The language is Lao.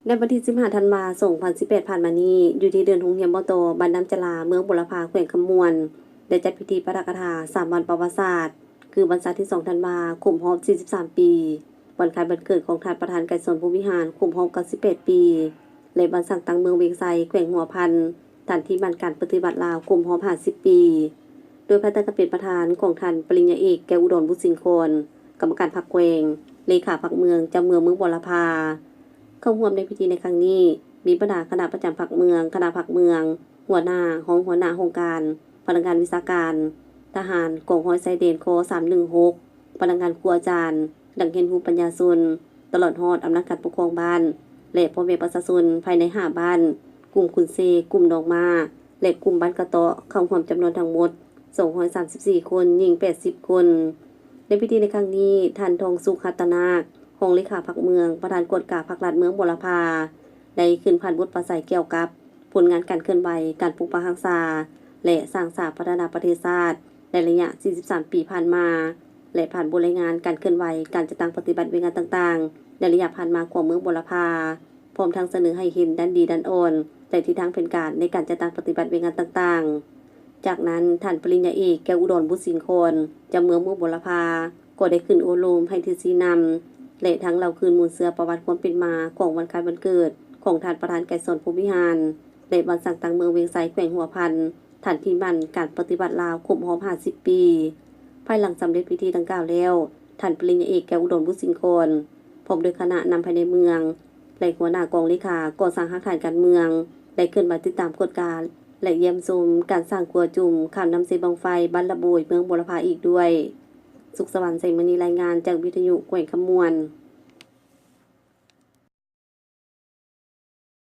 ໃນວັນທີສິບຫ້າ ທັນວາ ສອງພັນສິບແປດ ຜ່ານມານີ້, ຢູ່ທີ່ເດີ່ນໂຮງຮຽນບໍ່ຕໍ່ ບ້ານນ້ຳຈະລາ ເມືອງບົວລະພາ ແຂວງຄຳມ່ວນ ໄດ້ຈັດພິທີປາຖະກະຖາສາມວັນປະຫວັດສາດ ຄືວັນເສົາທີສອງ ທັນວາ ຄົບຮອບສີ່ສິບສາມປີ, ວັນຄ້າຍວັນເກີດຂອງທ່ານປະທານໄກສອນ ພົມວິຫານ ຄົບຮອບເກົ້າສິບແປດປີ ແລະ ວັນສ້າງຕັ້ງເມືອງວຽງໄຊ ແຂວງຫົວພັນ ທ່ານທີ່ໝັ້ນການປະຕິວັດລາວຄົບຮອບຫ້າສິບປີ, ໂດຍພາຍໃຕ້ການເປັນປະທານຂອງທ່ານປະລິນຍາເອກ ແກ້ວອຸດອນ ບຸດສິງຄອນ ກຳມະການພັກແຂວງ, ເລຂາພັກເມືອງ ເຈົ້າເມືອງເມືອງບົວລະພາ. ເຂົ້າຮ່ວມໃນພິທີໃນຄັ້ງນີ້ ມີບັນດາຄະນະປະຈຳພັກເມືອງ, ຄະນະພັກເມືອງ, ຫົວໜ້າ, ຮອງຫົວໜ້າຫ້ອງການ, ພະນັກງານວິຊາການ, ທະຫານກອງຮ້ອຍຊາຍແດນ ຄ ສາມໜຶ່ງຫົກ, ພະນັກງານ, ຄູອາຈານ, ນັກຮຽນຮູ້ປັນຍາຊົນ, ຕະຫຼອດຮອດອຳນາດການປົກຄອງບ້ານ ແລະ ພໍ່ແມ່ປະຊາຊົນພາຍໃນຫ້າບ້ານ, ກຸ່ມຂຸນເຊກ, ກຸ່ມໜອງມ້າ ແລະ ກຸ່ມບ້ານກະເຕາະ ເຂົ້າຮ່ວມຈຳນວນທັງໝົດສອງຮ້ອຍສາມສິບສີ່ຄົນ, ຍິງແປດສິບຄົນ. ໃນພິທີໃນຄັ້ງນີ້, ທ່ານ ທອງສຸກ ຮັດຕະນາກ, ຮອງເລຂາພັກເມືອງ, ປະທານກວດກາພັກລັດເມືອງບົວລະພາ ໄດ້ຂຶ້ນຜ່ານບົດປາໄສກ່ຽວກັບຜົນງານການເຄື່ອນໄຫວການປົກປັກຮັກສາ ແລະ ສ້າງສາພັດທະນາປະເທດຊາດໃນໄລຍະສີ່ສິບສາມປີຜ່ານມາ ແລະ ຜ່ານບົດລາຍງານການເຄື່ອນໄຫວການຈັດຕັ້ງປະຕິບັດວຽກງານຕ່າງໆ ໃນໄລຍະຜ່ານມາຂອງເມືອງບົວລະພາ, ພ້ອມທັງສະເໜີໃຫ້ເຫັນດ້ານດີດ້ານອ່ອນ ແລະ ທິດທາງແຜນການໃນການຈັດຕັ້ງປະຕິບັດວຽກງານຕ່າງໆ. ຈາກນັ້ນ, ທ່ານປະລິນຍາເອກ ແກ້ວອຸດອນ ບຸດສິງຄອນ ເຈົ້າເມືອງເມືອງບົວລະພາ ກໍໄດ້ຂຶ້ນໂອ້ລົມໃຫ້ທິດຊີ້ນຳ ແລະ ທັງເລົ່າຄືນມູນເຊື້ອປະຫວັດຄວາມເປັນມາຂອງວັນຄ້າຍວັນເກີດຂອງທ່ານປະທານໄກສອນ ພົມວິຫານ ແລະ ວັນສ້າງຕັ້ງເມືອງວຽງໄຊ ແຂວງຫົວພັນ ທ່ານທີ່ໝັ້ນການປະຕິວັດລາວຄົບຮອບຫ້າສິບປີ. ພາຍຫຼັງສຳເລັດພິທີດັ່ງກ່າວແລ້ວ, ທ່ານປະລິນຍາເອກ ແກ້ວອຸດອນ ບຸດສິງຄອນ ພ້ອມດ້ວຍຄະນະນຳພາຍໃນເມືອງ ແລະ ຫົວໜ້າກອງເລຂາກໍ່ສ້າງຮາກຖານການເມືອງ ໄດ້ເຄື່ອນໄຫວຕິດຕາມກວດກາ ແລະ ຢ້ຽມຊົມການສ້າງຂົວຈຸ່ມຂ້າມນ້ຳເຊບັ້ງໄຟ ບ້ານລະໂບຍ ເມືອງບົວລະພາອີກດ້ວຍ. ສຸກສະຫວັນ ໄຊມະນີ ລາຍງານຈາກວິທະຍຸແຂວງຄຳມ່ວນ.